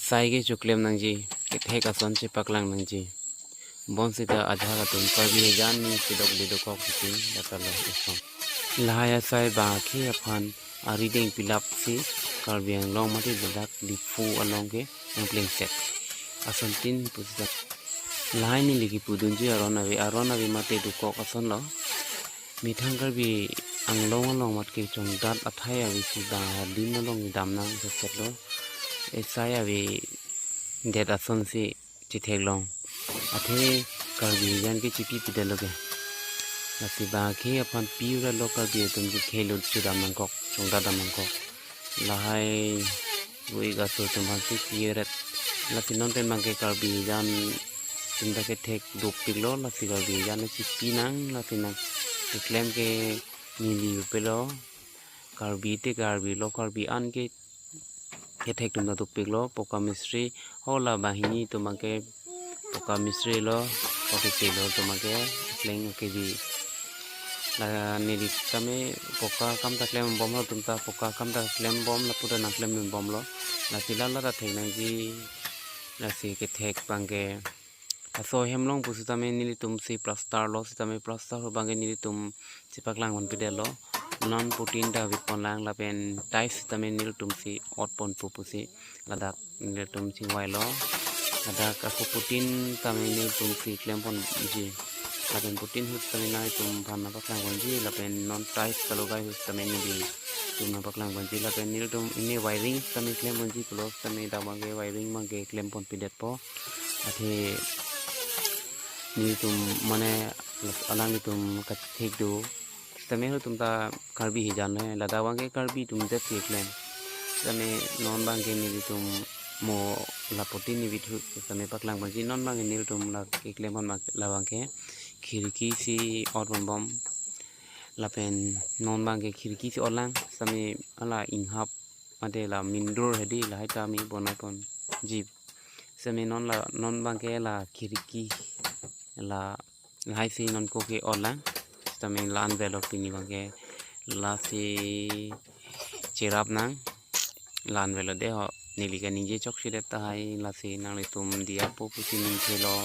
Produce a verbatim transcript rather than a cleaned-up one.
Sai ke choklem nangji, kethek ason chepaklang nangji. Bonsita ajahak atum Karbi hijan ni chedok dedokok siti datalo ason. Lahai asai bang akhei aphan arideng pilap si Karbi Anglong mate ladak Diphu along ke nangplengset. Asontin pusita. Lahai neli kipudunji aron ave, aron ave mate dokok ason lo. Methang Karbi Anglong along mat kechongdat athai ave si bang adim along kedam nangsetsetlo. Esai avedet asonsi chetheklong. Athe Karbi hijan ke chipipedetlo ke. Lasi bang akhei aphan pi-ura lo, Karbi atum ke khelo chodam nangkok, chongdat dam nangkok. Lahai vo-ik aso atum aphansi pi-eret. Lasi non pen bang ke Karbi hijan atum ta kethek dopiklo, lasi Karbi hijan chipi nang, lasi nangkeklem ke neli pelo. Karbi te Karbi lo, Karbi an ke kethek atum ta dopiklo, poka mistri, ho la banghini atum bang ke poka mistri lo, poka telo atum bang ke pleng kebi. La neli tame poka kam ta klembomlo, atum ta poka kam ta klembom, lapu ta nangklemdunbomlo. Lasi la la ta thek nangji, lasi kethek bang ke. Laso hem along pusitame nelitum si plaster lo, sitame plaster ho bang ke nelitum si paklang ponpedetlo. Non putin ta vit ponlang lapen tiles sitame nelitum si ot ponpo pusi ladak nelitum chingvailo. Ladak ako putin tame nelitum si klem ponji. Lapen putin ahut tame nanglitum aphan nangpaklang ponji, lapen non tiles kalogai ahut tame nelitum nangpaklang ponji. Lapen nelitum ini wiring tame klem ponji, plus tame dak bang ke wiring bang ke klem ponpedetpo. Athe nelitum mane alanglitum kethek do. Sitame ho atum ta Karbi hijan he, ladak bang ke Karbi atum det keklem. Sitame non bang ke nelitum mo la putin ni bit ahut sitame paklang ponji, non bang ke nelitum la keklem pon bang, la bang ke khirki si ot ponbom. Lapen non bang ke khirki si otlang, sitame hala inghap mate la main door hedi, lahai ta mi bonai ponji. Sitame non la, non bang ke la khirki la lahai si non ko ke otlang. Sitame la-an avelo, pini bang ke lasi cherap nang, la-an avelo de ho. Neli kaningje chokchedet tahai, lasi nanglitum diya po pusi ningthelo.